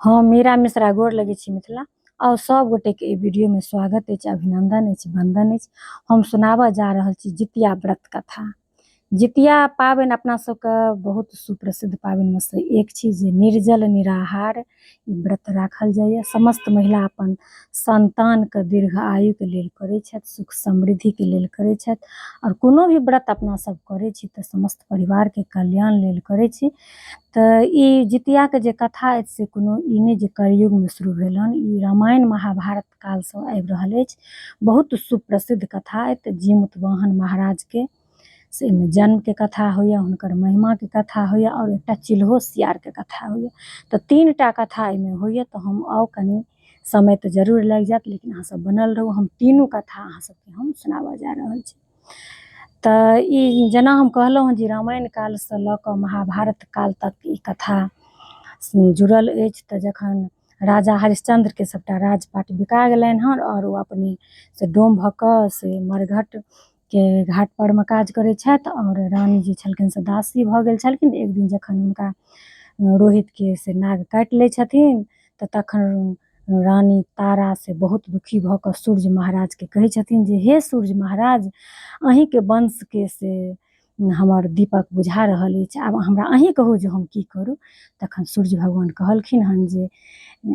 हम मीरा मिश्रा गोर लगै छी मिथिला आओर सब गोटेके एहि वीडियोमे स्वागत अछि, अभिनंदन अछि, वंदन अछि। हम सुनाबऽ जा रहल छी जितिया व्रत कथा। जितिया पाबनि अपना सबके बहुत सुप्रसिद्ध पाबनिमे सँ एक छी जे निर्जल निराहार ई व्रत राखल जाइए। समस्त महिला अपन संतानके दीर्घ आयुके लेल करै छथि, सुख समृद्धिके लेल करै छथि। आओर कोनो भी व्रत अपना सब करै छी तऽ समस्त परिवारके कल्याण लेल करै छी। तऽ ई जितियाके जे कथा अछि से कोनो ई नहि जे कलयुगमे शुरू भेल हन, ई रामायण महाभारत कालसँ आबि रहल अछि। बहुत सुप्रसिद्ध कथा अछि। जीमूतवाहन महाराजके से एहिमे जन्मके कथा होइए, हुनकर महिमाके कथा होइए आओर एकटा चिल्हो सियारके कथा होइए। तऽ तीन टा कथा एहिमे होइए। तऽ हम आउ, कनि समय तऽ जरूर लागि जायत, लेकिन अहाँसभ बनल रहू, हम तीनू कथा अहाँ सबके हम सुनाबऽ जा रहल छी। तऽ ई जेना हम कहलहुँ हँ जे रामायण कालसँ लऽ कऽ महाभारत काल तक ई कथा जुड़ल अछि। तऽ जखन राजा हरिश्चन्द्रके सबटा राजपाट बिका गेलनि हन आओर ओ अपने से डोम भऽ कऽ से मरघटके घाट परमे काज करै छथि आओर रानी जे छलखिन से दासी भऽ गेल छलखिन। एक दिन जखन हुनका रोहितके से नाग काटि लै छथिन तऽ तखन रानी तारा से बहुत दुखी भऽ कऽ सूर्य महाराजके कहै छथिन जे हे सूर्य महाराज, अहीँके वंशके से हमर दीपक बुझा रहल अछि, आब हमरा अहीँ कहू जे हम की करू। तखन सूर्य भगवान कहलखिन हन जे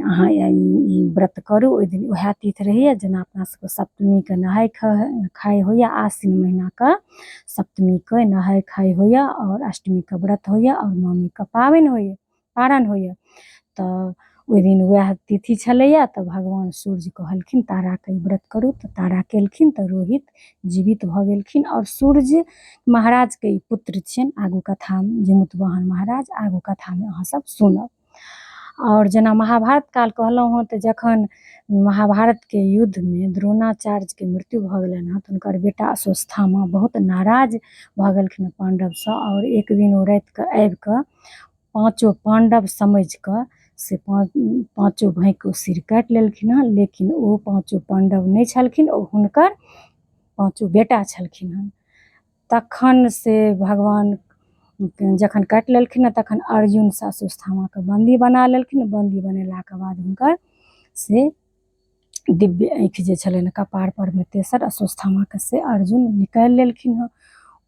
अहाँ ई व्रत करू। ओहि दिन उएह तिथि रहैए जेना अपना सबके सप्तमीके नहाय खाय होइए, आश्विन महीनाके सप्तमीके नहाय खाय होइए आओर अष्टमीके व्रत होइए आओर नवमीके पाबनि होइए, पारण होइए। तऽ ओहि दिन उएह तिथि छलैए। तऽ भगवान सूर्य कहलखिन ताराके ई व्रत करू, तऽ तारा केलखिन तऽ रोहित जीवित भऽ गेलखिन आओर सूर्य महाराजके ई पुत्र छियनि। आगू कथा जीमूतवाहन महाराज, आगू कथामे अहाँ सब सुनब। आओर जेना महाभारत काल कहलहुँ हँ, तऽ जखन महाभारतके युद्धमे द्रोणाचार्यके मृत्यु भऽ गेलनि हँ तऽ हुनकर बेटा अश्वत्थामा बहुत नाराज भऽ गेलखिन पाण्डवसँ आओर एक दिन ओ रातिके आबिकऽ पाँचो पाण्डव समझिकऽ से पाँचो भाइके ओ सिर काटि लेलखिन हँ। लेकिन ओ पाँचो पाण्डव नहि छलखिन, ओ हुनकर पाँचो बेटा छलखिन हँ। तखन से भगवान जखन काटि लेलखिन हँ तखन अर्जुन से अश्वत्थामाके बन्दी बना लेलखिन। बन्दी बनेलाके बाद हुनकर से दिव्य आँखि जे छलनि कपार परमे तेसर अश्वत्थामाके से अर्जुन निकालि लेलखिन हँ।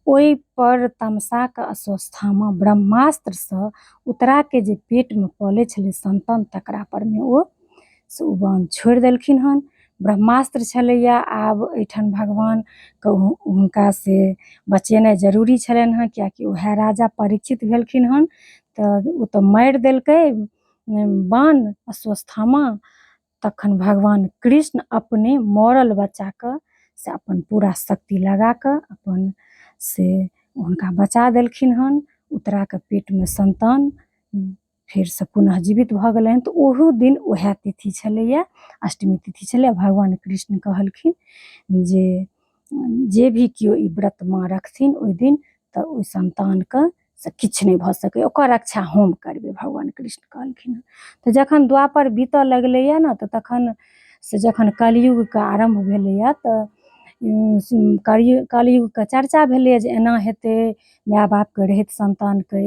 ओहि पर तमसा कऽ अश्वत्थामा ब्रह्मास्त्रसँ उत्तराके जे पेटमे पलै छलै संतान तकरा परमे ओ से ओ बाण छोड़ि देलखिन हन। ब्रह्मास्त्र छलैया, आब एहिठाम भगवानके हुनका से बचेनाइ जरूरी छलनि हँ, कियाकि उएह राजा परीक्षित भेलखिन हन। तऽ ओ तऽ मारि देलकै बाण अश्वत्थामा। तखन भगवान कृष्ण अपने मरल बच्चाके से अपन पूरा शक्ति लगा कऽ अपन से हुनका बचा देलखिन हन। उत्तराके पेटमे संतान फेरसँ पुनः जीवित भऽ गेलनि। तऽ ओहू दिन उएह तिथि छलैए, अष्टमी तिथि छलैए। भगवान कृष्ण कहलखिन जे जे भी केओ ई व्रत माँ रखथिन ओहि दिन तऽ ओहि संतानके से किछु नहि भऽ सकैए, ओकर रक्षा हम करबै, भगवान कृष्ण कहलखिन। तऽ जखन द्वापर बीतऽ लगलैए ने तऽ तखन से जखन कलयुगके आरम्भ भेलैए तऽ कलयुगके चर्चा भेलैए जे एना हेतै, माय बापके रहैत संतानके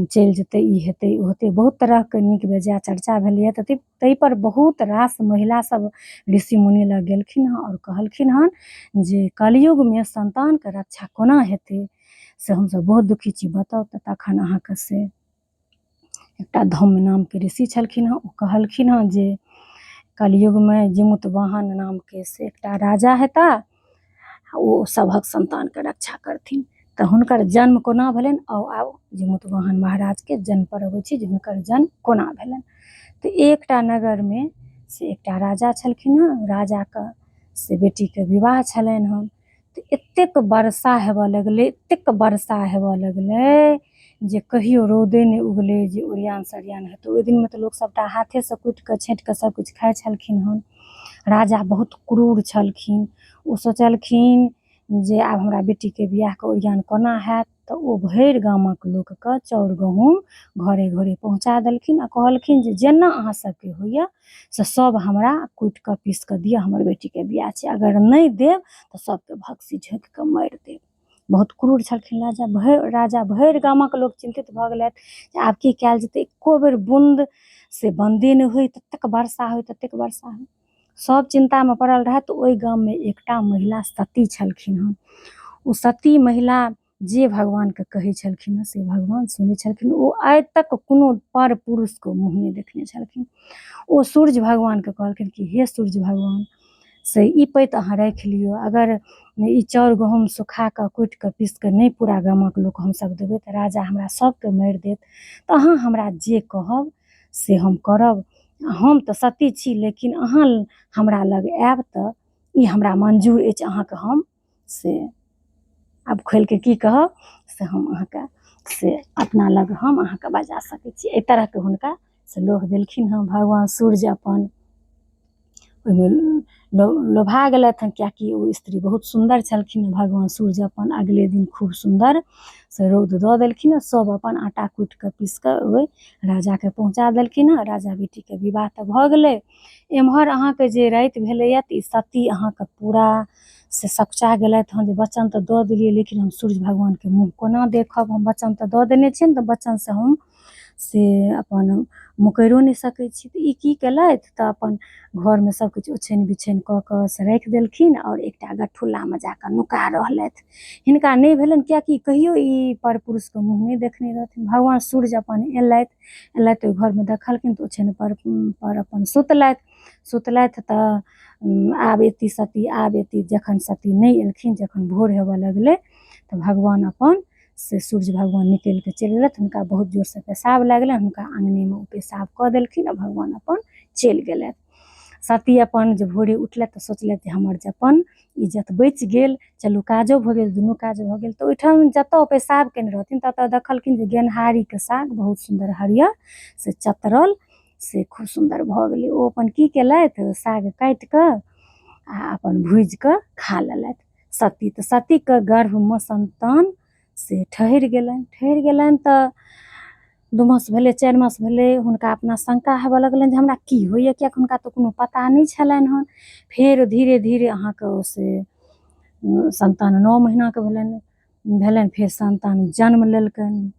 चलि जेतै, ई हेतै ओ हेतै, बहुत तरहके नीक बेजाय चर्चा भेलैए। तऽ ताहिपर बहुत रास महिला सब ऋषि मुनि लग गेलखिन हँ आओर कहलखिन हन जे कलयुगमे संतानके रक्षा कोना हेतै से हमसब बहुत दुखी छी, बताउ। तऽ तखन अहाँके से एकटा धौम्य नामके ऋषि छलखिन हँ, ओ कहलखिन हँ जे कलयुगमे जीमूतवाहन नामके से एकटा राजा हेता, ओ सभक संतानके रक्षा करथिन। तऽ हुनकर जन्म कोना भेलनि, आउ जीमूतवाहन महाराजके जन्म पर अबै छी जे हुनकर जन्म कोना भेलनि। तऽ एकटा नगरमे से एकटा राजा छलखिन हँ, राजाके से बेटीके विवाह छलनि हँ। तऽ एतेक वर्षा हेबऽ लगलै, एतेक वर्षा हेबऽ लगलै जे कहियो रौदे नहि उगलै जे ओरियान सरियान हेतै। ओहि दिनमे तऽ लोक सबटा हाथेसँ कुटि कऽ छाँटि कऽ सबकिछु खाइ छलखिन हन। राजा बहुत क्रूर छलखिन, ओ सोचलखिन जे आब हमरा बेटीके बियाहके ओरियान कोना हैत। तऽ ओ भरि गामक लोकके चाउर गहूँम घरे घरे पहुँचा देलखिन आ कहलखिन जे जेना अहाँ सबके होइए से सब हमरा कुटि कऽ पीस कऽ दिअ, हमर बेटीके बियाह छै, अगर नहि देब तऽ सबके भक्सी झोँकि कऽ मारि देब। बहुत क्रूर छलखिन राजा। भरि राजा भरि गामक लोक चिन्तित भऽ गेलथि जे आब की कयल जेतै, एको बेर बून्द से बन्दे नहि होइ, ततेक वर्षा होइ, ततेक वर्षा होइ। सब चिन्तामे पड़ल रहए। तऽ ओहि गाममे एकटा महिला सती छलखिन हँ। ओ सती महिला जे भगवानके कहै छलखिन हँ से भगवान सुनै छलखिन। ओ आइ तक कोनो पर पुरुषके मुँह नहि देखने छलखिन। ओ सूर्य भगवानके कहलखिन कि हे सूर्य भगवान, से ई पैत अहाँ राखि लियौ, अगर ई चाउर गहूँम सुखा कऽ कुटि कऽ पीस कऽ नहि पूरा गामक लोक हमसब देबै तऽ राजा हमरा सबके मारि देत, तऽ अहाँ हमरा जे कहब से हम करब। हम तऽ सती छी, लेकिन अहाँ हमरा लग आयब तऽ ई हमरा मंजूर अछि, अहाँके हम से आब खोलिके की कहब, से हम अहाँके से अपना लग हम अहाँके बजा सकै छी। एहि तरहके हुनका से लोभ देलखिन हँ। भगवान सूर्य अपन ओहिमे लोभा गेलथि हँ, किएकि ओ स्त्री बहुत सुन्दर छलखिन। भगवान सूर्य अपन अगले दिन खूब सुन्दर से रौद दऽ देलखिन हँ। सब अपन आटा कुटि कऽ पीस कऽ ओहि राजाके पहुँचा देलखिन हँ। राजा बेटीके विवाह तऽ भऽ गेलै। एम्हर अहाँके जे राति भेलैए तऽ ई सती अहाँके पूरा से सकुचा गेलथि हँ जे वचन तऽ दऽ देलियै, लेकिन हम सूर्य भगवानके मुँह कोना देखब? हम वचन तऽ दऽ देने छियनि, तऽ वचनसँ हम से अपन मुकैरो नहि सकै छी। तऽ ई की केलथि तऽ अपन घरमे सबकिछु ओछैन बिछैन कऽ कऽ से राखि देलखिन आओर एकटा गठुल्लामे जाकऽ नुका रहलथि। हिनका नहि भेलनि, किएकि कहियो ई पर पुरुषके मुँह नहि देखने रहथिन। भगवान सूर्य अपन एलथि एलथि, ओहि घरमे देखलखिन तऽ ओछैन पर अपन सुतलथि। सुतलथि तऽ आब एती सती, आब एती। जखन सती नहि एलखिन, जखन भोर हेबऽ लगलै तऽ भगवान अपन से सूर्य भगवान निकलि कऽ चलि गेलथि। हुनका बहुत जोरसँ पेशाब लागि गेलनि, हुनका अङ्गनेमे ओ पेशाब कऽ देलखिन आ भगवान अपन चलि गेलथि। सती अपन जे भोरे उठलथि तऽ सोचलथि जे हमर जे अपन इज्जत बचि गेल, चलू काजो भऽ गेल, दुनू काज भऽ गेल। तऽ ओहिठाम जतऽ ओ पेशाब केने रहथिन ततऽ देखलखिन जे गेनहारीके साग बहुत सुन्दर हरियर से चतरल से खूब सुन्दर भऽ गेलै। ओ अपन की केलथि, साग काटि कऽ आ अपन भूजि कऽ खा लेलथि सती। तऽ सतीके गर्भमे संतान से ठहरि गेलनि। ठहरि गेलनि तऽ 2 मास भेलै, 4 मास भेलै, हुनका अपना शंका हेबऽ लगलनि जे हमरा की होइए, किएकि हुनका तऽ कोनो पता नहि छलनि हन। फेर धीरे धीरे अहाँके ओ से संतान 9 महीनाके भेलनि। फेर संतान जन्म लेलकनि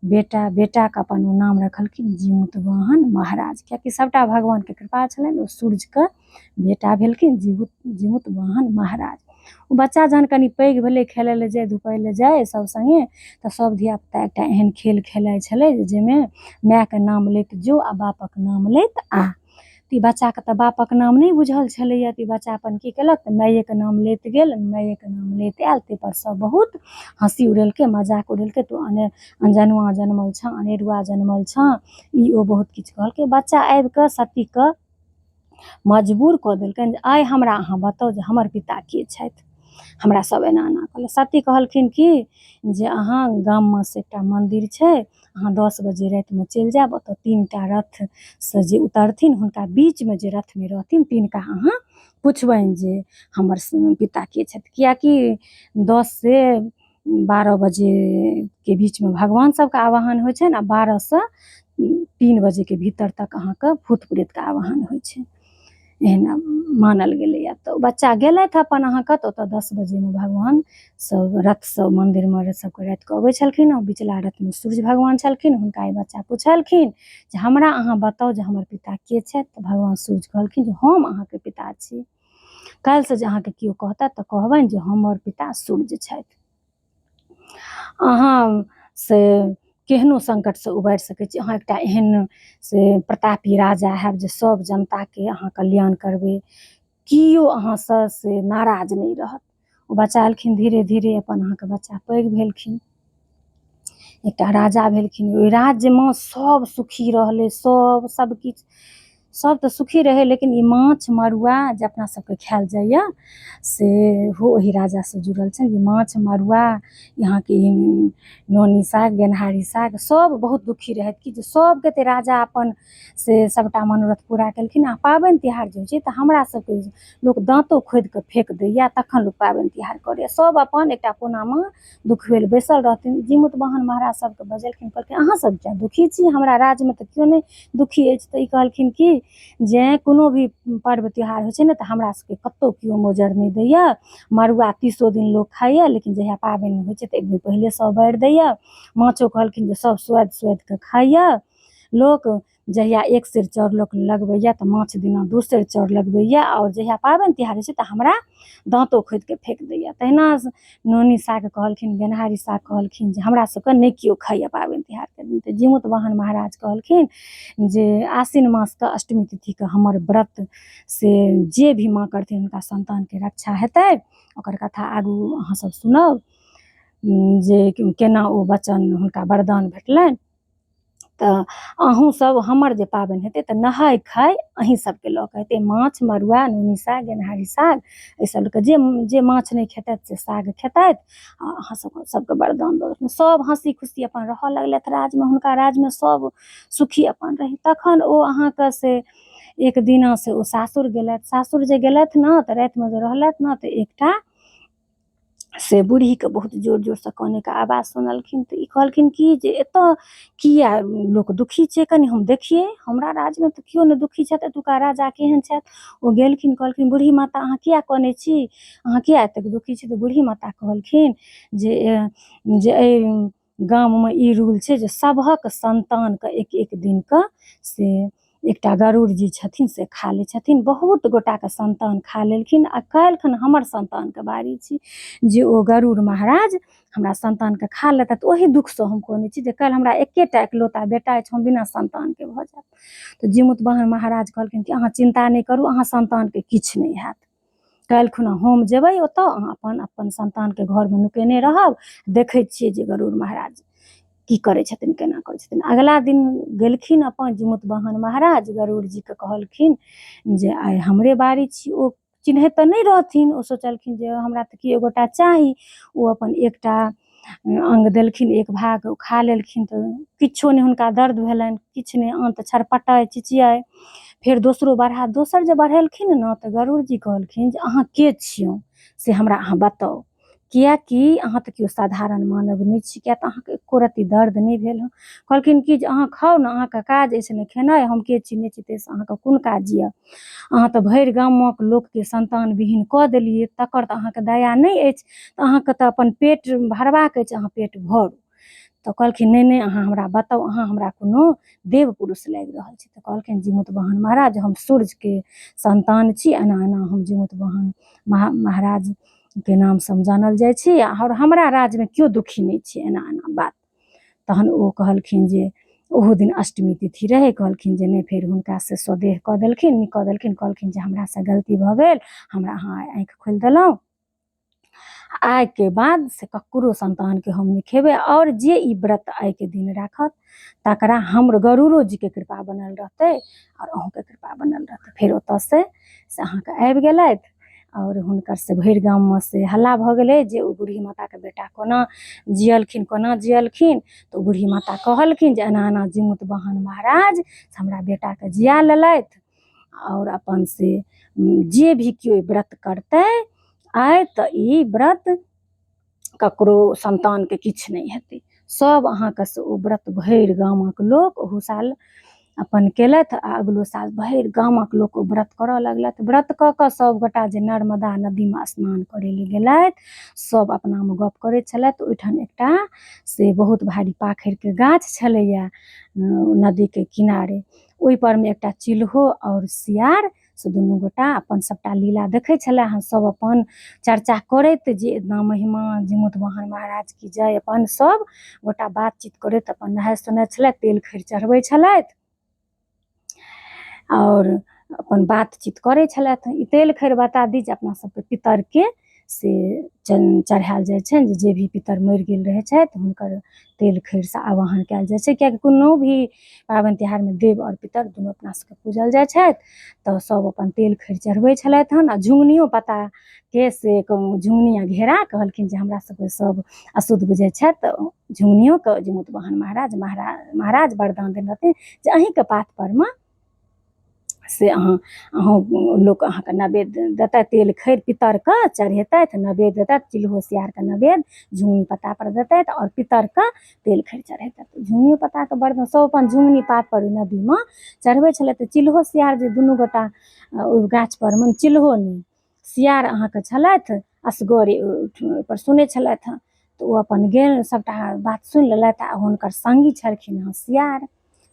बेटा। बेटाके अपन ओ नाम रखलखिन जीमूतवाहन महाराज, किएकि सबटा भगवानके कृपा छलनि। ओ सूर्यके बेटा भेलखिन जीमूतवाहन महाराज। ओ बच्चा जहन कनि पैघ भेलै, खेलै लए जाइ, धुपै लए जाइ सब सङ्गे, तऽ सब धियापुता एकटा एहन खेल खेलाइ छलै जाहिमे मायके नाम लैत जो आ बापक नाम लैत आ। तऽ ई बच्चाके तऽ बापक नाम नहि बुझल छलैए, तऽ ई बच्चा अपन की केलक तऽ मायेके नाम लैत गेल, मायेके नाम लैत आयल। ताहिपर सब बहुत हँसी उड़ेलकै, मजाक उड़ेलकै, तू अनजनुआ जनमल छँ, अनेरुआ जनमल छँ, ई ओ बहुत किछु कहलकै। बच्चा आबिकऽ सतीके मजबूर कऽ देलकनि जे आइ हमरा अहाँ बताउ जे हमर पिता के छथि, हमरा सब एना एना कहलक। सती कहलखिन कि जे अहाँ गाममे से एकटा मन्दिर छै, अहाँ 10 बजे रातिमे चलि जायब, ओतऽ 3टा रथ से जे उतरथिन हुनका बीचमे जे रथमे रहथिन तिनका अहाँ पुछबनि जे हमर पिता के छथि। किएकि 10 से 12 बजेके बीचमे भगवान सबके आवाहन होइ छनि आ 12 से 3 बजेके भीतर तक अहाँके भूत प्रेतके आवाहन होइ छै, एहन मानल गेलैए। तऽ बच्चा गेलथि अपन अहाँके, तऽ ओतऽ 10 बजेमे भगवान सब रथसँ मन्दिरमे सबके रातिके अबै छलखिन। बिचला रथमे सूर्य भगवान छलखिन। हुनका ई बच्चा पुछलखिन जे हमरा अहाँ बताउ जे हमर पिता के छथि। तऽ भगवान सूर्य कहलखिन जे हम अहाँके पिता छी, काल्हिसँ जे अहाँके केओ कहता तऽ कहबनि जे हमर पिता सूर्य छथि, अहाँ से केहनो संकटसँ उबारि सकै छी, अहाँ एकटा एहन से प्रतापी राजा हैब जे सब जनताके अहाँ कल्याण करबै, केओ अहाँसँ से नाराज नहि रहत। ओ बच्चा एलखिन, धीरे धीरे अपन अहाँके बच्चा पैघ भेलखिन, एकटा राजा भेलखिन। ओहि राज्यमे सब सुखी रहलै, सब किछु सब तऽ सुखी रहै, लेकिन ई माछ मड़ुआ जे अपना सबके खायल जाइए से हो ओहि राजासँ जुड़ल छनि। ई माछ मड़ुआ यहाँके नोनी साग गेनहारी साग सब बहुत दुखी रहथि कि जे सबके तऽ राजा अपन से सबटा मनोरथ पूरा केलखिन। आ पाबनि तिहार जे होइ छै तऽ हमरा सबके लोक दाँतो खोदि कऽ फेक दैया तखन लोक पाबनि तिहार करैया। सब अपन एकटा कोनामे दुखबेल बैसल रहथिन। जीमूतवाहन महाराज सबके बजेलखिन, कहलखिन अहाँ सब किया दुखी छी, हमरा राज्यमे तऽ केओ नहि दुखी अछि। तऽ ई कहलखिन कि जे कोनो भी पर्व त्योहार होइ छै ने तऽ हमरा सबके कतहु केओ मोजर नहि दैया, मड़ुआ 30 दिन लोक खाइया, लेकिन जहिया पाबनि होइ छै तऽ एक दिन पहिले सब बारि दैया। माछो कहलखिन जे सब स्वादि स्वादि कऽ खाइया, लोक जहिया एक सेर चाउर लोक लगबैए तऽ माछ दिना दू सेर चाउर लगबैए आओर जहिया पाबनि तिहार होइ छै तऽ हमरा दाँतो खोदिके फेक दैए। तहिना नोनी साग कहलखिन, गेनहारी साग कहलखिन जे हमरा सबके नहि केओ खाइए पाबनि तिहारके दिन। तऽ जीमूतवाहन महाराज कहलखिन जे आश्विन मासके अष्टमी तिथिके हमर व्रत से जे भी माँ करथिन हुनका सन्तानके रक्षा हेतै। ओकर कथा आगू अहाँ सब सुनब जे केना ओ वचन हुनका वरदान भेटलनि। तऽ अहूँ सब हमर जे पाबनि हेतै तऽ नहाय खाय अहीं सबके लऽ कऽ हेतै। माछ मड़ुआ नूनी साग गेनहारी साग एहि सब लऽ कऽ जे जे माछ नहि खेतथि से साग खेतथि आ अहाँ सबके सबके वरदान दऽ देलखिन। सब हँसी खुशी अपन रहऽ लगलथि राजमे, हुनका राजमे सब सुखी अपन रहै। तखन ओ अहाँके से एक दिना से ओ सासुर गेलथि। सासुर जे गेलथि ने तऽ रातिमे जे रहलथि ने तऽ एकटा से बूढ़ीके बहुत जोर जोरसँ कानैके आवाज सुनलखिन। तऽ ई कहलखिन कि जे एतऽ किया लोक दुखी छै, कनि हम देखियै, हमरा राज्यमे तऽ केओ नहि दुखी छथि, एतुका राजा केहन छथि। ओ गेलखिन, कहलखिन बूढ़ी माता अहाँ किया कनै छी, अहाँ किया एतेक दुखी छी? तऽ बूढ़ी माता कहलखिन जे जे एहि गाममे ई रूल छै जे सभक सन्तानके एक एक दिनके से एकटा गरुड़ जी छथिन से खा लै छथिन। बहुत गोटाके सन्तान खा लेलखिन आ काल्हिखन हमर सन्तानके बारी छी जे ओ गरुड़ महाराज हमरा सन्तानके खा लेतथि। ओहि दुःखसँ हम कहने छी जे काल्हि हमरा एकेटा एकलौता बेटा अछि, हम बिना सन्तानके भऽ जायब। तऽ जीमूतवाहन महाराज कहलखिन कि अहाँ चिन्ता नहि करू, अहाँ सन्तानके किछु नहि हैत। काल्हि खुना हम जेबै ओतऽ, अहाँ अपन अपन सन्तानके घरमे नुकेने रहब, देखै छियै जे गरुड़ महाराज की करै छथिन, केना करै छथिन। अगिला दिन गेलखिन अपन जीमूतवाहन महाराज, गरुड़ जीके कहलखिन जे आइ हमरे बारी छी। ओ चिन्हैत तऽ नहि रहथिन, ओ सोचलखिन जे हमरा तऽ केओ गोटा चाही। ओ अपन एकटा अङ्ग देलखिन, एक भाग ओ खा लेलखिन तऽ किछो नहि हुनका दर्द भेलनि, किछु नहि, आन तऽ छटपटाइ चिचियाइ। फेर दोसरो बढ़ा, दोसर जे बढ़ेलखिन ने तऽ गरुड़ जी कहलखिन जे अहाँ के छियौ से हमरा अहाँ बताउ, किएकि अहाँ तऽ केओ साधारण मानव नहि छी, किएक तऽ अहाँके एको रत्ती दर्द नहि भेल हँ। कहलखिन कि जे अहाँ खाउ ने, अहाँके काज अछि ने खेनाइ, हम के छी नहि छी ताहिसँ अहाँके कोन काज यऽ, अहाँ तऽ भरि गामक लोकके सन्तान विहीन कऽ देलियै, तकर तऽ अहाँके दया नहि अछि, तऽ अहाँके तऽ अपन पेट भरबाक अछि, अहाँ पेट भरू। तऽ कहलखिन नहि नहि अहाँ हमरा बताउ, अहाँ हमरा कोनो देव पुरुष लागि रहल छी। तऽ कहलखिन जीमूतवाहन महाराज हम सूर्यके सन्तान छी, एना एना हम जीमूतवाहन महाराजके नामसँ हम जानल जाइ छी आओर हमरा राज्यमे केओ दुखी नहि छै, एना एना बात। तहन ओ कहलखिन जे ओहो दिन अष्टमी तिथि रहै, कहलखिन जे नहि, फेर हुनका से स्वदेह कऽ देलखिन, नीक कऽ देलखिन। कहलखिन जे हमरासँ गलती भऽ गेल, हमरा अहाँ आँखि खोलि देलहुँ, आइके बाद से ककरो सन्तानके हम नहि खेबै, आओर जे ई व्रत आइके दिन राखत तकरा हमर गरुड़ो जीके कृपा बनल रहतै आओर अहूँके कृपा बनल रहतै। फेर ओतऽसँ से अहाँके आबि गेलथि आओर हुनकर से भरि गाममे से हल्ला भऽ गेलै जे ओ बूढ़ी माताके बेटा कोना जियलखिन, कोना जियलखिन। तऽ ओ बूढ़ी माता कहलखिन जे एना एना जीमूतवाहन महाराज से हमरा बेटाके जिया लेलथि आओर अपन से जे भी केओ व्रत करतै आइ तऽ ई व्रत ककरो सन्तानके किछु नहि हेतै। सब अहाँके से ओ व्रत भरि गामक लोक ओहू साल अपन केलथि आ अगिलो साल भरि गामक लोक ओ व्रत करऽ लगलथि। व्रत कऽ कऽ सबगोटा जे नर्मदा नदीमे स्नान करै लए गेलथि, सब अपनामे गप करै छलथि। ओहिठाम एकटा से बहुत भारी पाखरिके गाछ छलैया नदीके किनारे, ओहि परमे एकटा चिल्हो आओर सियार से दुनू गोटा अपन सबटा लीला देखै छलै हँ। सब अपन चर्चा करैत जे एतना महिमा जीमूतवाहन महाराज की जय, अपन सब गोटा बातचीत करैत अपन नहाय सोनाय छलथि, तेल खैर चढ़बै छलथि आओर अपन बातचीत करै छलथि। ई तेल खैर बता दी जे अपना सबके पितरके से चढ़ायल जाइ छनि, जे भी पितर मरि गेल रहै छथि हुनकर तेल खैरसँ आवाहन कयल जाइ छै, किएकि कोनो भी पाबनि तिहारमे देव आओर पितर दुनू अपना सबके पूजल जाइ छथि। तऽ सब अपन तेल खैर चढ़बै छलथि हन आ झुङ्गनियो पत्ताके से झुङ्गनी आ घेरा कहलखिन जे हमरा सबके सब अशुद्ध बुझै छथि, तऽ झुङ्गनियोके जीमूतवाहन महाराज महाराज वरदान देने रहथिन जे अहीँके पात परमे से अहाँ लोक अहाँके नैवेद्य देतथि, तेल खैर पितरके चढ़ेतथि, नैवेद्य देतथि, चिल्हो सियारके नैवेद्य झुङ्गनी पत्तापर देतथि आओर पितरके तेल खैर चढ़ेतथि। झुङ्गनी पत्ताके बर्तन सब अपन झुङ्गनी पातपर ओहि नदीमे चढ़बै छलथि। तऽ चिल्हो सियार जे दुनू गोटा ओहि गाछपर मे, चिल्हो नहि सियार अहाँके छलथि असगरे ओहिपर सुनै छलथि हँ। तऽ ओ अपन गेल सबटा बात सुनि लेलथि आ हुनकर सङ्गी छलखिन हँ सियार।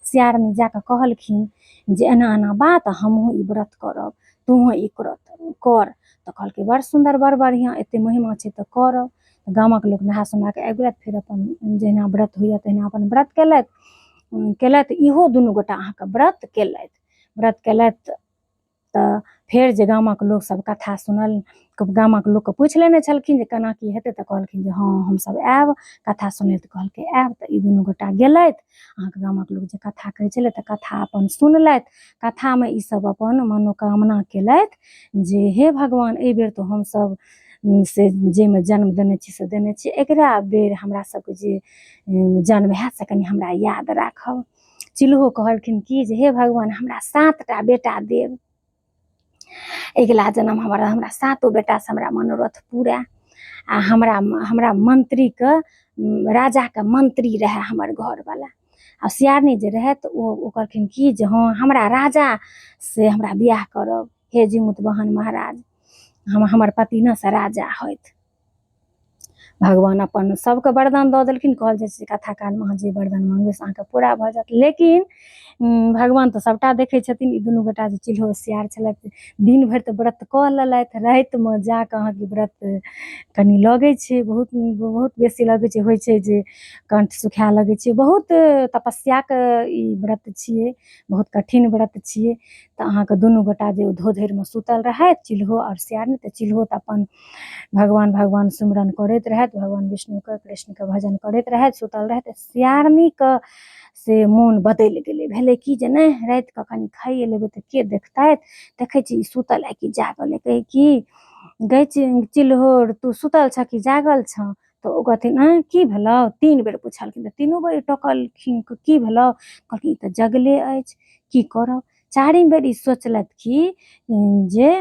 सियारनी जाकऽ कहलखिन जे एना एना बात, हमहूँ ई व्रत करब, तोहूँ ई व्रत कर। तऽ कहलकै बड़ सुन्दर, बड़ बढ़िआँ, एते महिमा छै तऽ करब। गामक लोक नहा सोना कऽ आबि गेलथि, फेर अपन जहिना व्रत होइए तहिना अपन व्रत केलथि केलथि। इहो दुनू गोटा अहाँके व्रत केलथि। व्रत केलथि तऽ फेर जे गामक लोकसभ कथा सुनल, गामक लोकके पूछि लेने छलखिन जे केना की हेतै, तऽ कहलखिन जे हँ हमसभ आयब कथा सुनय। तऽ कहलकै आयब। तऽ ई दुनू गोटा गेलथि। अहाँके गामक लोक जे कथा कहै छलै तऽ कथा अपन सुनलथि। कथामे ईसभ अपन मनोकामना केलथि जे हे भगवान, एहि बेर तऽ हमसभ से जाहिमे जन्म देने छी से देने छी, एकरा बेर हमरा सबके जे जन्म हैत से कनि हमरा याद राखब। चिल्हो कहलखिन कि जे हे भगवान, हमरा 7टा बेटा देब, अगिला जन्म हमर हमरा 7 बेटासँ हमरा मनोरथ पूरा, आ हमरा हमरा मंत्रीके राजाके मंत्री रहए हमर घरवला। आ सियारनी जे रहए तऽ ओ कहलखिन कि जे हँ हमरा राजा से हमरा बियाह करब, हे जिमुत बहन महाराज, हम हमर पति ने से राजा होथि। भगवान अपन सबके वरदान दऽ देलखिन। कहल जाइ छै कथा कालमे अहाँ जे वरदान माँगबै से अहाँके पूरा भऽ जायत। लेकिन भगवान तऽ सबटा देखै छथिन। ई दुनू गोटा जे चिल्हो सियार छलथि, दिन भरि तऽ व्रत कऽ लेलथि, रातिमे जाकऽ अहाँके व्रत कनि लगै छै, बहुत बहुत बेसी लगै छै, होइ छै जे कण्ठ सुखाए लगै छै। बहुत तपस्याके ई व्रत छियै, बहुत कठिन व्रत छियै। तऽ अहाँके दुनू गोटा जे धोधरिमे सुतल रहथि, चिल्हो आओर सियारनी, तऽ चिल्हो तऽ अपन भगवान भगवान सुमिरन करैत रहथि, भगवान विष्णुके कृष्णके भजन करैत रहथि, सुतल रहथि। सियारनीके से मोन बदलि गेलै। भेलै की जे नहि, रातिके कनि खाइए लेबै तऽ के देखतथि, देखै छी ई सुतल है कि जागल है। कहै की गै चिल्होर, तू सुतल छह कि जागल छह? तऽ ओ कहथिन आँय की भेलौ? 3 बेर पुछलखिन तऽ तीनू बेर टोकलखिन, की भेलौ? कहलखिन ई तऽ जगले अछि, की करब? चारिम बेर ई सोचलथि कि जे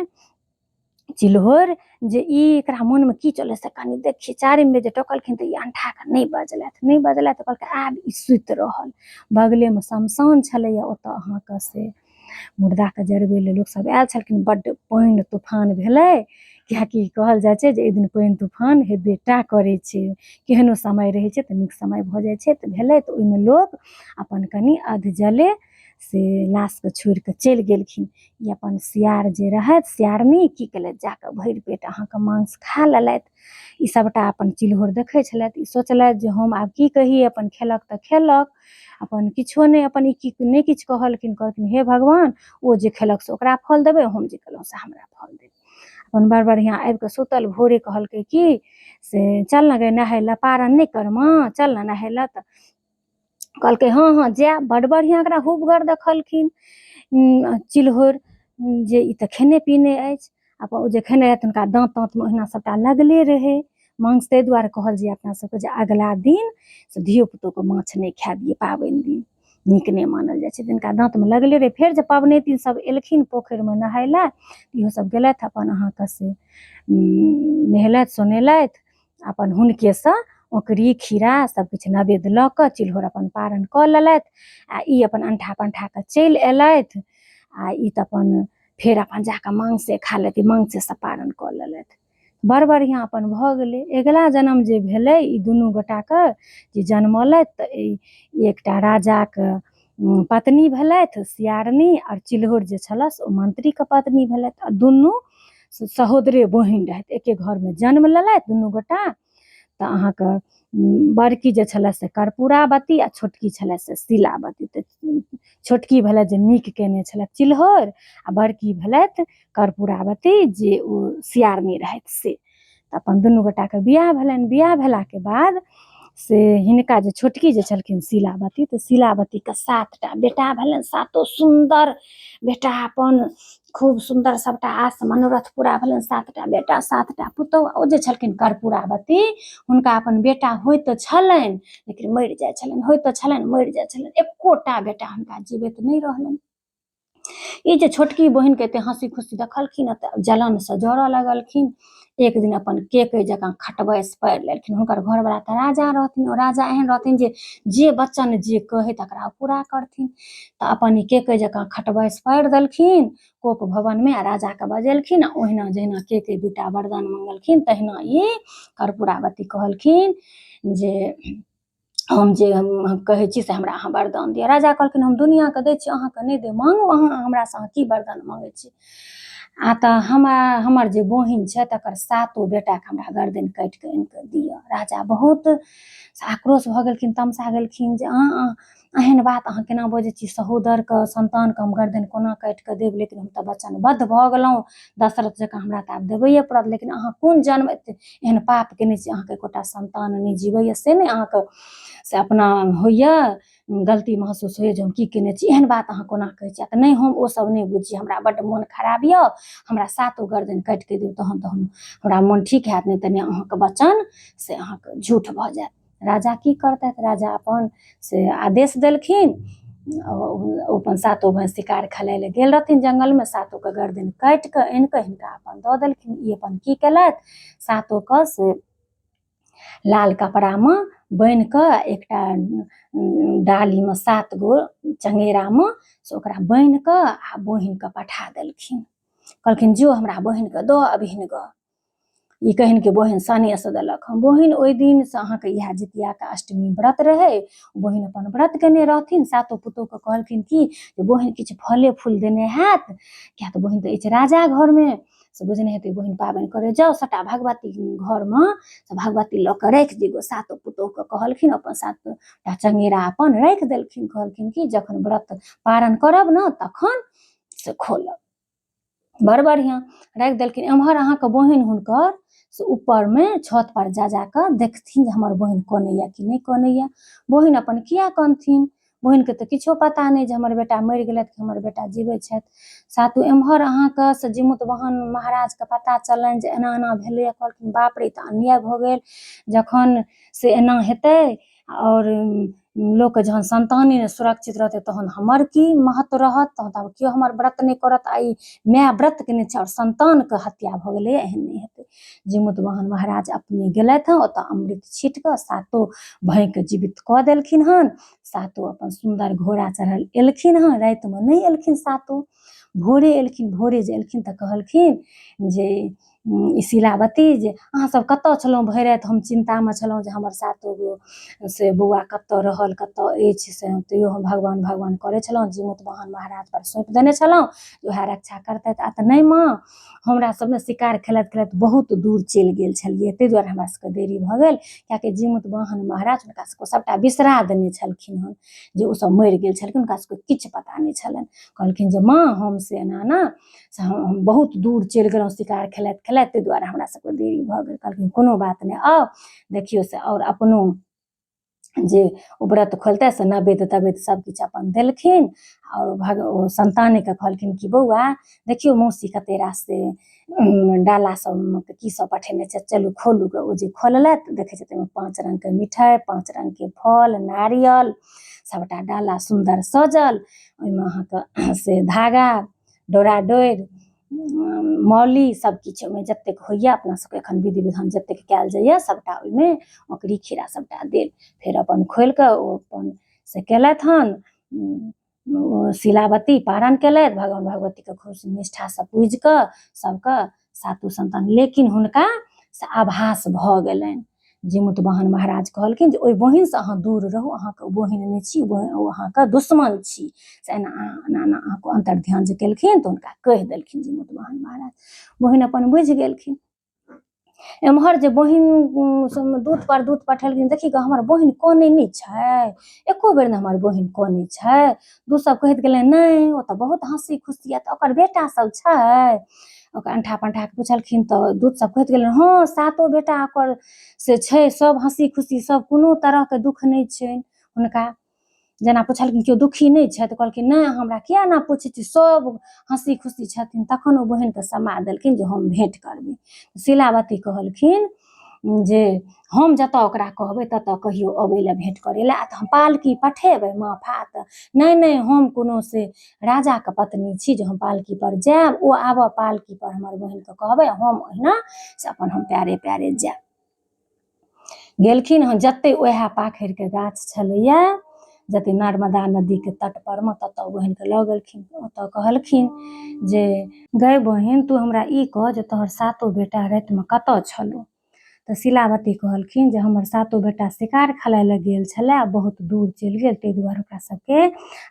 चिल्होर जे ई एकरा मोनमे की चलै से कनि देखी। चारिम बेर जे टोकलखिन तऽ ई अंठा कऽ नहि बजलथि, नहि बजलथि तऽ कहलकै आब ई सुति रहल। बगलेमे शमशान छलैया, ओतऽ अहाँके से मुर्दाके जरबै लए लोकसब आयल छलखिन। बड्ड पानि तूफान भेलै, किएकि कहल जाइ छै जे एक दिन पानि तूफान हेबे टा करै छै, केहनो समय रहै छै तऽ नीक समय भऽ जाइ छै। तऽ भेलै तऽ ओहिमे लोक अपन कनि अधजले से लाशके छोड़ि कऽ चलि गेलखिन। ई अपन सियार जे रहथि, सियारनी की केलथि, जाकऽ भरि पेट अहाँके मांस खा लेलथि। ई सबटा अपन चिल्होर देखै छलथि। ई सोचलथि जे हम आब की कही, अपन खेलक तऽ खेलक, अपन किछो नहि, अपन ई की नहि किछु कहलखिन। कहलखिन हे भगवान, ओ जे खेलक से ओकरा फल देबै, हम जे केलहुँ से हमरा फल देबै। अपन बड़ बढ़िआँ आबि कऽ सुतल। भोरे कहलकै की से चल ने गे नहाय लए, पारन नहि करमे, चल ने नहाय लए। तऽ कहलकै हँ हँ जायब। बड़ बढ़िआँ एकरा हुबगर देखलखिन चिल्होर जे ई तऽ खेने पीने अछि। अपन ओ जे खेने रहथि हुनका दाँत ताँतमे ओहिना सबटा लगले रहै मांस। ताहि दुआरे कहल जाइए अपना सबके जे अगिला दिन से धियो पुतोके माछ नहि खाए दियै, पाबनि दिन नीक नहि मानल जाइ छै। जिनका दाँतमे लगले रहै। फेर जे पबनैतिन सब एलखिन पोखरिमे नहाय लए, इहो सब गेलथि, अपन अहाँके से नहेलथि सोनेलथि, अपन हुनकेसँ ओकरी खीरा सबकिछु नवेद लऽ कऽ चिल्होर अपन पारन कऽ लेलथि। आ ई अपन अंठा पंठा कऽ चलि एलथि। आ ई तऽ अपन फेर अपन जाकऽ मांसे खा लेती, मांसेसँ पारन कऽ लेलथि। बड़ बढ़िआँ अपन भऽ गेलै। अगिला जन्म जे भेलै ई दुनू गोटाके जे जन्मलथि तऽ ई एकटा राजाके पत्नी भेलथि सियारनी, आओर चिल्होर जे छलऽ से ओ मंत्रीके पत्नी भेलथि। आ दुनू सहोदरे बहिन रहथि, एके घरमे जन्म लेलथि दुनू गोटा। तऽ अहाँके बड़की जे छलए से कर्पूरावती आ छोटकी छलए से शीलावती। तऽ छोटकी भेलथि जे नीक केने छलथि चिल्होर, आ बड़की भेलथि कर्पूरावती जे ओ सियारनी रहथि से। तऽ अपन दुनू गोटाके बियाह भेलनि। बियाह भेलाके बाद से हिनका जे छोटकी जे छलखिन शीलावती, तऽ शीलावतीके 7टा बेटा भेलनि, सातो सुन्दर बेटा, अपन खूब सुन्दर सबटा आस मनोरथ पूरा भेलनि, 7टा बेटा 7टा पुतहु। ओ जे छलखिन कर्पूरावती, हुनका अपन बेटा होइत तऽ छलनि लेकिन मरि जाइ छलनि, होइत तऽ छलनि मरि जाइ छलनि, एकोटा बेटा हुनका जीवित नहि रहलनि। ई जे छोटकी बहिनके एते हँसी खुशी देखलखिन तऽ जलनसँ जरऽ लगलखिन। एक दिन अपन केके जकाँ खटबैस पारि लेलखिन। हुनकर घरवला तऽ राजा रहथिन, ओ राजा एहन रहथिन जे जे वचन जे कहै तकरा ओ पूरा करथिन। तऽ अपन ई केके जकाँ खटबैस पारि देलखिन कोप भवनमे आ राजाके बजेलखिन। आ ओहिना जहिना केके दूटा वरदान मंगलखिन तहिना ई कर्पूरावती कहलखिन जे हम जे हम कहै छी से हमरा अहाँ वरदान दिअ। राजा कहलखिन हम दुनिआँके दै छी, अहाँके नहि देब। माँगू अहाँ हमरासँ, अहाँ की वरदान माँगै छी? आ तऽ हमरा हमर जे बहिन छै तकर सातो बेटाके हमरा गर्दन काटि कऽ आनि कऽ दिअ। राजा बहुत आक्रोश भऽ गेलखिन, तमसा गेलखिन जे अहाँ एहन बात अहाँ केना बजै छी? सहोदरके सन्तानके हम गर्दन कोना काटि कऽ देब? लेकिन हम तऽ वचनबद्ध भऽ गेलहुँ दशरथ जकाँ, हमरा तऽ आब देबैए पड़त। लेकिन अहाँ कोन जन्म एते एहन पाप केने छी, अहाँके एकोटा सन्तान नहि जीवैए, से नहि अहाँके से अपना होइए, गलती महसूस होइए जे हम की केने छी? एहन बात अहाँ कोना कहै छी? तऽ नहि, हम ओसभ नहि बुझी, हमरा बड्ड मोन खराब यऽ, हमरा सातो गर्दन काटि कऽ दियौ तहन तऽ हम हमरा मोन ठीक हैत, नहि तऽ नहि, अहाँके वचन से अहाँके झूठ भऽ जायत। राजा की करतथि? राजा अपन से आदेश देलखिन। ओ अपन सातो भाय शिकार खेलाय लए गेल रहथिन जंगलमे, सातोके गर्दन काटि कऽ आनि कऽ हिनका अपन दऽ देलखिन। ई अपन की केलथि? सातोके से लाल कपड़ामे बान्हि कऽ एकटा डालीमे सात गो चङ्गेरामे से ओकरा बान्हि कऽ आ बहिनके पठा देलखिन। कहलखिन जो हमरा बहिनके दऽ अबहिन गऽ। ई कहिन कि बहिन सनेस देलक हँ। बहिन ओहि दिनसँ अहाँके इएह जितियाके अष्टमी व्रत रहै, बहिन अपन व्रत केने रहथिन। सातो पुतोहके कहलखिन कि जे बहिन किछु फले फूल देने हैत, किया तऽ बहिन तऽ अछि राजा घरमे, से बुझने हेतै बहिन पाबनि करै जाउ, सभटा भगवती घरमे से भगवती लऽ कऽ राखि दियौ। सातो पुतोहके कहलखिन, अपन सातटा चङ्गेरा अपन राखि देलखिन। कहलखिन कि जखन व्रत पारण करब ने तखन से खोलब। बड़ बढ़िआँ राखि देलखिन। एम्हर अहाँके बहिन हुनकर से ऊपरमे छत पर जा जा कऽ देखथिन जे हमर बहिन कनैया कि नहि कनैया। बहिन अपन किया कनथिन? बहिनके तऽ किछो पता नहि जे हमर बेटा मरि गेलथि कि हमर बेटा जीबै छथि। सातु एम्हर अहाँके से जिमुत वाहन महाराजके पता चललनि जे एना एना भेलैया। कहलखिन बाप रे, ई तऽ अन्याय भऽ गेल। जखन से एना हेतै आओर लोकके जहन सन्ताने नहि सुरक्षित रहतै तहन हमर की महत्व रहत? तहन तऽ आब केओ हमर व्रत नहि करत। आ ई माय व्रत केने छै आओर सन्तानके हत्या भऽ गेलैए, एहन नहि हेतै। जिमुत वाहन महाराज अपने गेलथि हँ, ओतऽ अमृत छीट कऽ सातो भायके जीवित कऽ देलखिन हन। सातो अपन सुन्दर घोड़ा चढ़ल एलखिन हँ। रातिमे नहि एलखिन, सातो भोरे एलखिन। भोरे जे एलखिन तऽ कहलखिन जे ई शीलावती जे अहाँ सब कतऽ छलहुँ भरि राति? हम चिन्तामे छलहुँ जे हमर सातो गो से बौआ कतऽ रहल, कतऽ अछि, से तैयो हम भगवान भगवान करै छलहुँ, जिमुत वाहन महाराज पर सौंपि देने छलहुँ, उएह रक्षा करतथि। आ तऽ नहि माँ, हमरा सब ने शिकार खेलैत खेलैत बहुत दूर चलि गेल छलियै, ताहि दुआरे हमरा सबके देरी भऽ गेल। किएकि जिमुत वाहन महाराज हुनका सबके सबटा बिसरा देने छलखिन हन जे ओ सब मरि गेल छलखिन, हुनका सबके किछु पता नहि छलनि। कहलखिन जे माँ, हम से एना एना से हम बहुत दूर चलि गेलहुँ शिकार खेलाइत खेलाइत, ताहि दुआरे हमरा सबके देरी भऽ गेल। कहलखिन कोनो बात नहि, आउ देखियौ से आओर अपनो जे ओ व्रत खोलतै से नवेद तवेद सब किछु अपन देलखिन। आओर भग ओ सन्तानेके कहलखिन कि बौआ देखियौ मौसी कते रास से डाला सबमे की सब पठेने छै, चलू खोलू गऽ। ओ जे खोललथि देखै छथिन ओहिमे 5 रङ्गके मिठाइ, 5 रङ्गके फल, नारियल, सबटा डाला सुन्दर सजल, ओहिमे अहाँके से धागा डोरा डोरि मौली सब किछु ओहिमे जतेक होइए अपना सबके एखन विधि विधान जतेक कयल जाइए सबटा ओहिमे औंकरी खीरा सबटा देल। फेर अपन खोलि कऽ ओ अपन से केलथि हन। ओ शीलावती पारण केलथि, भगवान भगवतीके खूब निष्ठासँ पूजि कऽ सबके सातो सन्तान। लेकिन हुनका से आभास भऽ गेलनि। जिमुत वाहन महाराज कहलखिन जे ओहि बहिनसँ अहाँ दूर रहू, अहाँके ओ बहिन नहि छी, ओ अहाँके दुश्मन छी। से एना एना एना अहाँके अन्तर्ध्यान जे केलखिन तऽ हुनका कहि देलखिन जिमुत वाहन महाराज। बहिन अपन बुझि गेलखिन। एम्हर जे बहिन दूत पर दूत पठेलखिन, देखी गऽ हमर बहिन कनै नहि छै, एको बेर नहि हमर बहिन कनै छै। दूत सब कहैत गेलै नहि, ओ तऽ बहुत हँसी खुशी यऽ, तऽ ओकर बेटा सब छै? ओकर अंठा पंठा के पुछलखिन तऽ दूत सब कहैत गेलै हँ, सातो बेटा ओकर से छै, सब हँसी खुशी, सब कोनो तरहके दुःख नहि छै हुनका। जेना पुछलखिन केओ दुखी नहि छै? तऽ कहलखिन नहि, अहाँ हमरा किया एना पूछै छी, सब हँसी खुशी छथिन। तखन ओ बहिनके समाद देलखिन जे हम भेँट करबै। शीलावती कहलखिन जे हम जतऽ ओकरा कहबै ततऽ कहियो अबै लए, भेँट करै लए, आ तऽ हम पालकी पठेबै माफात। नहि नहि, हम कोनो से राजाके पत्नी छी जे हम पालकी पर जायब? ओ आबऽ पालकी पर, हमर बहिनके कहबै, हम ओहिना से अपन हम पैरे पैरे जायब। गेलखिन हन जते उएह पाखरिके गाछ छलैया जते नर्मदा नदीके तट परमे, ततऽ बहिनके लऽ गेलखिन। ओतऽ कहलखिन जे गै बहिन, तू हमरा ई कह जे तोहर सातो बेटा रातिमे कतऽ छलौ? तऽ शीलावती कहलखिन जे हमर सातो बेटा शिकार खेलाय लए गेल छलै बहुत दूर चलि गेल ताहि दुआरे ओकरा सबके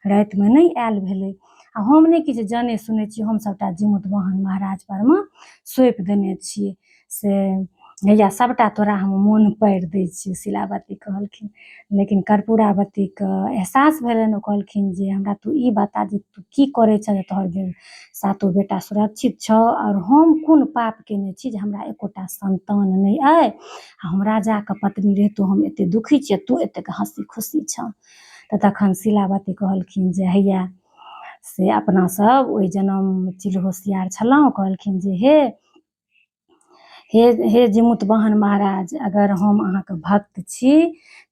रातिमे नहि आयल भेलै आ हम नहि किछु जानै सुनै छी हम सबटा जीमूतवाहन महाराज परमे सौंपि देने छियै से हैया सबटा तोरा हम मोन पारि दै छियौ शीलावती कहलखिन लेकिन कर्पूरावतीके एहसास भेलनि ओ कहलखिन जे हमरा तू ई बता जे तू की करै छह जे तोहर सातो बेटा सुरक्षित छौ आओर हम कोन पाप केने छी जे हमरा एकोटा सन्तान नहि अइ आ हम राजाके पत्नी रहितो हम एते दुखी छी आ तू एतेक हँसी खुशी छह तऽ तखन शीलावती कहलखिन जे हैया से अपना सब ओहि जनममे चिल होशियार छलहुँ कहलखिन जे हे हे हे जीमूतवाहन महाराज अगर हम अहाँके भक्त छी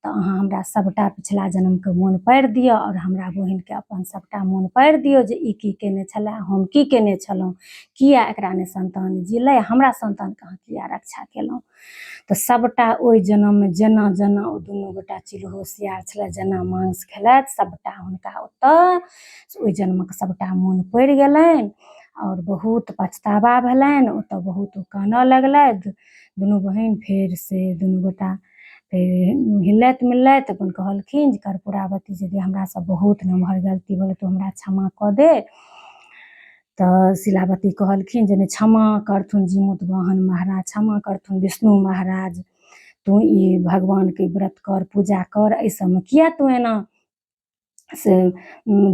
तऽ अहाँ हमरा सभटा पिछला जन्मके मोन पारि दिअ आओर हमरा बहिनके अपन सभटा मोन पारि दियौ जे ई की केने छलए हम की केने छलहुँ किया एकरा नहि सन्तान जिलै हमरा सन्तानके अहाँ किया रक्षा केलहुँ तऽ सभटा ओहि जन्ममे जेना जेना ओ दुनू गोटा चिल होशियार छलै जेना मांस खेलथि सभटा हुनका ओतऽ ओहि जन्मक सभटा मोन पड़ि गेलनि आओर बहुत पछतावा भेलनि ओतऽ बहुत ओ कानऽ लगलथि दुनू बहिन फेर से दुनू गोटा फेर हिलथि मिललथि अपन कहलखिन जे कर्पूरावती यदि हमरासँ बहुत नमहर गलती भेलै तऽ हमरा क्षमा कऽ दे तऽ शीलावती कहलखिन जे नहि क्षमा करथुन जीमूतवाहन महाराज क्षमा करथुन विष्णु महाराज तू ई भगवानके व्रत कर पूजा कर एहि सबमे किया तू एना से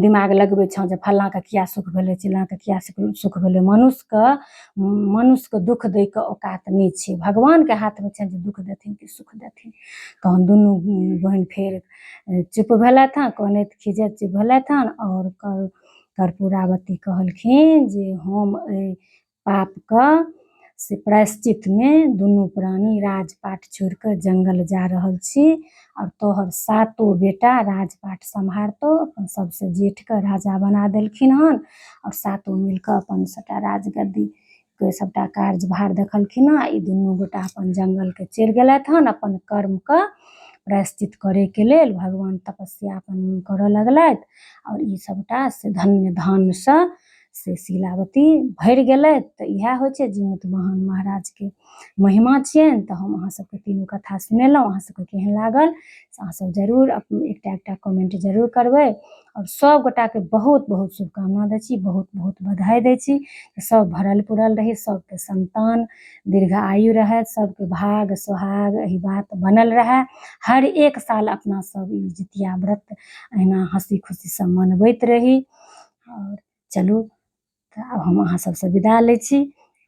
दिमाग लगबै छँ जे फल्लाँके किया सुख भेलै चिल्लाँके किया सुख भेलै मनुष्यके मनुष्यके दुःख दैके औकात नहि छै भगवानके हाथमे छनि जे दुःख देथिन कि सुख देथिन तहन दुनू बहिन फेर चुप भेलथि हँ कनैत खीजैत चुप भेलथि हन आओर कर्पूरावती कहलखिन जे हम एहि पापके से प्रायश्चितमे दुनू प्राणी राजपाट छोड़ि कऽ जङ्गल जा रहल छी आओर तोहर सातो बेटा राजपाट सम्हारतौ अपन सबसँ जेठके राजा बना देलखिन हन आओर सातो मिल कऽ अपन सबटा राजगद्दीके सबटा कार्यभार देखलखिन हँ ई दुनू गोटा अपन जङ्गलके चलि गेलथि हन अपन कर्मके प्रायश्चित करैके लेल भगवान तपस्या अपन करऽ लगलथि आओर ई सबटा से धन्य धानसँ से शीलावती भरि गेलथि तऽ इएह होइ छै जीमूतवाहन महाराजके महिमा छियनि तऽ हम अहाँ सबके तीनू कथा सुनेलहुँ अहाँ सबके केहन लागल से अहाँ सब जरूर एकटा एकटा कमेंट जरूर करबै आओर सब गोटाके बहुत बहुत शुभकामना दै छी बहुत बहुत बधाई दै छी सब भरल पुरल रही सबके संतान दीर्घ आयु रहै सबके भाग सोहाग एहि बात बनल रहै हर एक साल अपना सब ई जितिया व्रत अहिना हँसी खुशीसँ मनबैत रही आओर चलू तऽ आब हम अहाँ सबसँ विदा लै छी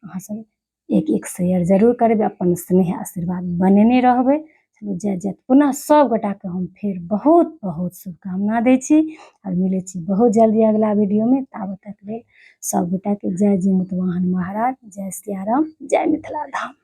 अहाँ सब एक एक शेयर जरूर करबै अपन स्नेह आशीर्वाद बनेने रहबै चलू जय जय पुनः सब गोटाके हम फेर बहुत बहुत शुभकामना दै छी आओर मिलै छी बहुत जल्दी अगिला वीडियोमे ताबत तक लेल सब गोटाके जय जीमूतवाहन महाराज जय सियाराम जय मिथिला धाम।